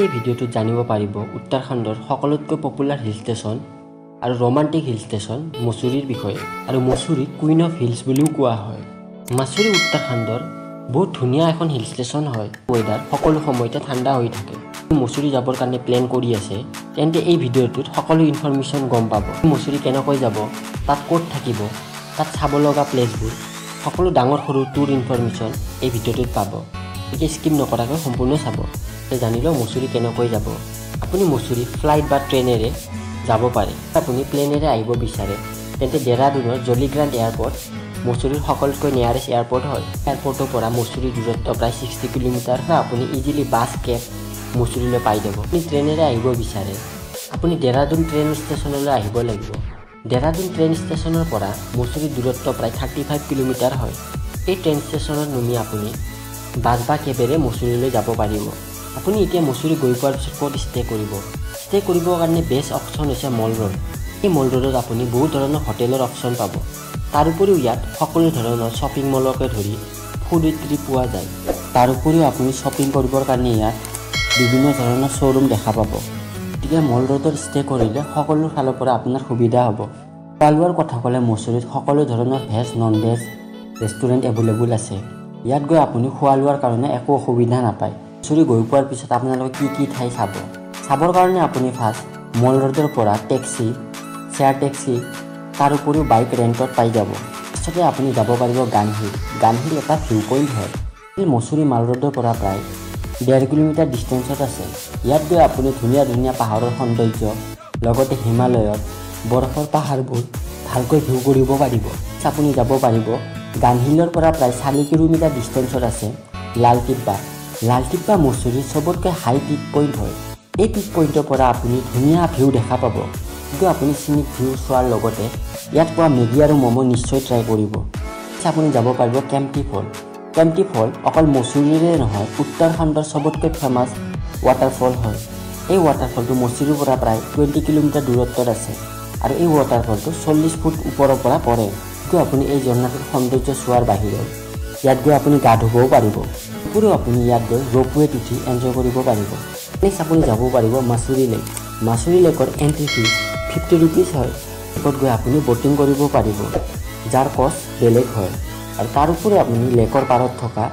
এই ভিডিঅ'টোত জানিব পাৰিব উত্তৰাখণ্ডৰ সকলোতকৈ পপুলাৰ হিল ষ্টেচন আৰু ৰোমান্টিক হিল ষ্টেচন মচুৰীৰ বিষয়ে আৰু মচুৰীক কুইন অফ হিলছ বুলিও কোৱা হয়। মাচুৰী উত্তৰাখণ্ডৰ বহুত ধুনীয়া এখন হিল ষ্টেচন হয়। ৱেডাৰ সকলো সময়তে ঠাণ্ডা হৈ থাকে। মচুৰী যাবৰ কাৰণে প্লেন কৰি আছে তেন্তে এই ভিডিঅ'টোত সকলো ইনফৰমেশ্যন গম পাব। মচুৰী কেনেকৈ যাব, তাত ক'ত থাকিব, তাত চাব লগা প্লেচবোৰ, সকলো ডাঙৰ সৰু টুৰ ইনফৰমেশ্যন এই ভিডিঅ'টোত পাব। গতিকে স্কিপ নকৰাকৈ সম্পূৰ্ণ চাব। জানি লওঁ মচুৰী কেনেকৈ যাব। আপুনি মচুৰী ফ্লাইট বা ট্ৰেইনেৰে যাব পাৰে। আপুনি প্লেনেৰে আহিব বিচাৰে তেন্তে ডেৰাডুনৰ জলি গ্ৰাণ্ট এয়াৰপৰ্ট মচুৰীৰ সকলোতকৈ নিয়াৰেষ্ট এয়াৰপৰ্ট হয়। এয়াৰপৰ্টৰ পৰা মচুৰীৰ দূৰত্ব প্ৰায় 60 কিলোমিটাৰ হয়। আপুনি ইজিলি বাছ, কেব মচুৰীলৈ পাই যাব। আপুনি ট্ৰেইনেৰে আহিব বিচাৰে, আপুনি ডেৰাডুন ট্ৰেইন ষ্টেচনলৈ আহিব লাগিব। ডেৰাডুন ট্ৰেইন ষ্টেচনৰ পৰা মচুৰীৰ দূৰত্ব প্ৰায় 35 কিলোমিটাৰ হয়। এই ট্ৰেইন ষ্টেচনত নামি আপুনি বাছ বা কেবেৰে মচুৰীলৈ যাব পাৰিব। আপুনি এতিয়া মচুৰী গৈ পোৱাৰ পিছত ক'ত ষ্টে কৰিব? ষ্টে কৰিবৰ কাৰণে বেষ্ট অপশ্যন হৈছে মল ৰোড। এই মল ৰোডত আপুনি বহুত ধৰণৰ হোটেলৰ অপশ্যন পাব। তাৰ উপৰিও ইয়াত সকলো ধৰণৰ শ্বপিং মলকে ধৰি ফুড ইট্ৰি পোৱা যায়। তাৰ উপৰিও আপুনি শ্বপিং কৰিবৰ কাৰণে ইয়াত বিভিন্ন ধৰণৰ শ্ব'ৰুম দেখা পাব। গতিকে মল ৰোডত ষ্টে কৰিলে সকলো ফালৰ পৰা আপোনাৰ সুবিধা হ'ব। খোৱা লোৱাৰ কথা ক'লে মচুৰীত সকলো ধৰণৰ veg, non veg restaurant available আছে। ইয়াত গৈ আপুনি খোৱা লোৱাৰ কাৰণে একো অসুবিধা নাপায়। মচুৰী গৈ পোৱাৰ পিছত আপোনালোকে কি কি ঠাই চাব? চাবৰ কাৰণে আপুনি ফাৰ্ষ্ট মল ৰোডৰ পৰা টেক্সি, শ্বেয়াৰ টেক্সি, তাৰ উপৰিও বাইক ৰেণ্টত পাই যাব। পিছতে আপুনি যাব পাৰিব গানহিল। গানহিল এটা ভিউ পইণ্ট হয়। এই মচুৰী মাল ৰোডৰ পৰা প্ৰায় 1.5 কিলোমিটাৰ ডিষ্টেঞ্চত আছে। ইয়াত গৈ আপুনি ধুনীয়া ধুনীয়া পাহাৰৰ সৌন্দৰ্য, লগতে হিমালয়ত বৰফৰ পাহাৰবোৰ ভালকৈ ভিউ কৰিব পাৰিব। আপুনি যাব পাৰিব গানহিলৰ পৰা প্ৰায় 4 কিলোমিটাৰ ডিষ্টেঞ্চত আছে লালটিব্বা। লালটিব্বা মচুৰীৰ চবতকৈ হাই পিক পইণ্ট হয়। এই পিক পইণ্টৰ পৰা আপুনি ধুনীয়া ভিউ দেখা পাব। কিন্তু আপুনি চিনিক ভিউ চোৱাৰ লগতে ইয়াত পোৱা মেগী আৰু ম'ম' নিশ্চয় ট্ৰাই কৰিব। আপুনি যাব পাৰিব কেম্পটি ফল। কেম্পটি ফল অকল মচুৰীৰে নহয়, উত্তৰাখণ্ডৰ চবতকৈ ফেমাছ ৱাটাৰফল হয়। এই ৱাটাৰফলটো মচুৰীৰ পৰা প্ৰায় 20 কিলোমিটাৰ দূৰত্বত আছে আৰু এই ৱাটাৰফলটো 40 ফুট ওপৰৰ পৰা পৰে। কিন্তু আপুনি এই ঝৰ্ণাটোৰ সৌন্দৰ্য চোৱাৰ বাহিৰেও ইয়াত গৈ আপুনি গা ধুবও পাৰিব। উপৰিও আপুনি ইয়াত গৈ ৰ'পৱেত উঠি এনজয় কৰিব পাৰিব। নেক্সট আপুনি যাব পাৰিব মাচুৰী লেক। মাচুৰী লেকৰ এণ্ট্ৰি ফিজ 50 ৰুপিজ হয়। লেকত গৈ আপুনি ব'টিং কৰিব পাৰিব, যাৰ কষ্ট বেলেগ হয়। আৰু তাৰ উপৰিও আপুনি লেকৰ পাৰত থকা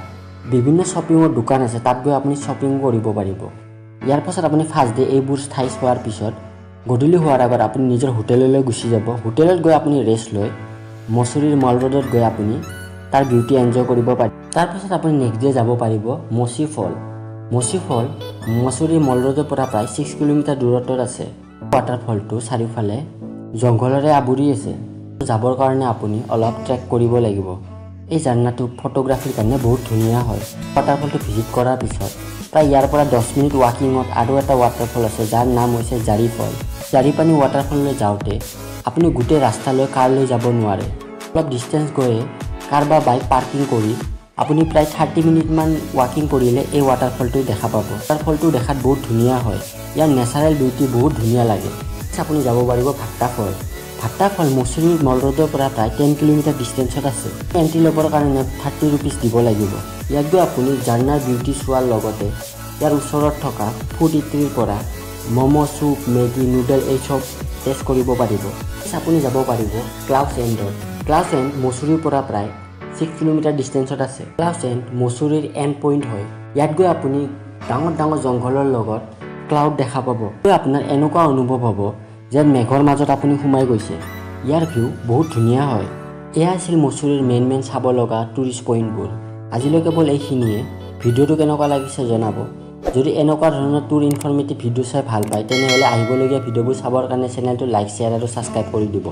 বিভিন্ন শ্বপিঙৰ দোকান আছে, তাত গৈ আপুনি শ্বপিং কৰিব পাৰিব। ইয়াৰ পাছত আপুনি ফাৰ্ষ্ট ডে এইবোৰ ঠাই চোৱাৰ পিছত গধূলি হোৱাৰ আগত আপুনি নিজৰ হোটেললৈ গুচি যাব। হোটেলত গৈ আপুনি ৰেষ্ট লৈ মচুৰীৰ মল ৰোডত গৈ আপুনি তাৰ বিউটি এনজয় কৰিব পাৰিব। তাৰপাছত আপুনি নেক্সট ডে যাব পাৰিব মচি ফল। মচি ফল মচুৰীৰ মল ৰোডৰ পৰা প্ৰায় 6 কিলোমিটাৰ দূৰত্বত আছে। ৱাটাৰফলটো চাৰিওফালে জংঘলেৰে আৱৰি আছে। যাবৰ কাৰণে আপুনি অলপ ট্ৰেক কৰিব লাগিব। এই ঝৰ্ণাটো ফটোগ্ৰাফীৰ কাৰণে বহুত ধুনীয়া হয়। ৱাটাৰফলটো ভিজিট কৰাৰ পিছত প্ৰায় ইয়াৰ পৰা 10 মিনিট ৱাকিঙত আৰু এটা ৱাটাৰফল আছে, যাৰ নাম হৈছে জাৰি ফল। জাৰিপানী ৱাটাৰফললৈ যাওঁতে আপুনি গোটেই ৰাস্তালৈ কাৰ লৈ যাব নোৱাৰে। অলপ ডিষ্টেঞ্চ গৈয়ে কাৰ বা বাইক পাৰ্কিং কৰি আপুনি প্ৰায় 30 মিনিটমান ৱাকিং কৰিলে এই ৱাটাৰফলটো দেখা পাব। ৱাটাৰফলটো দেখাত বহুত ধুনীয়া হয়। ইয়াৰ নেচাৰেল বিউটি বহুত ধুনীয়া লাগে। আপুনি যাব পাৰিব ভাট্টা ফল। ভাট্টা ফল মচুৰীৰ মল ৰোডৰ পৰা প্ৰায় 10 কিলোমিটাৰ ডিষ্টেঞ্চত আছে। এণ্ট্ৰি ল'বৰ কাৰণে 30 ৰুপিজ দিব লাগিব। ইয়াত গৈ আপুনি ঝৰ্ণাৰ বিউটি চোৱাৰ লগতে ইয়াৰ ওচৰত থকা ফুড ইট্ৰিৰ পৰা ম'ম', চুপ, মেগী, নুডল এই চব টেষ্ট কৰিব পাৰিব। আপুনি যাব পাৰিব ক্লাউডছ এণ্ডত। ক্লাউডছ এণ্ড মচুৰীৰ পৰা প্ৰায় 6 কিলোমিটাৰ ডিষ্টেঞ্চত আছে। ক্লাউডছ এণ্ড মচুৰীৰ এণ্ড পইণ্ট হয়। ইয়াত গৈ আপুনি ডাঙৰ ডাঙৰ জংঘলৰ লগত ক্লাউড দেখা পাব। আপোনাৰ এনেকুৱা অনুভৱ হ'ব যেন মেঘৰ মাজত আপুনি সোমাই গৈছে। ইয়াৰ ভিউ বহুত ধুনীয়া হয়। এয়া আছিল মচুৰীৰ মেইন মেইন চাব লগা টুৰিষ্ট পইণ্টবোৰ। আজিলৈ কেৱল এইখিনিয়ে। ভিডিঅ'টো কেনেকুৱা লাগিছে জনাব। যদি এনেকুৱা ধৰণৰ টুৰ ইনফৰ্মেটিভ ভিডিঅ' চাই ভাল পায় তেনেহ'লে আহিবলগীয়া ভিডিঅ'বোৰ চাবৰ কাৰণে চেনেলটো লাইক, শ্বেয়াৰ আৰু ছাবস্ক্ৰাইব কৰি দিব।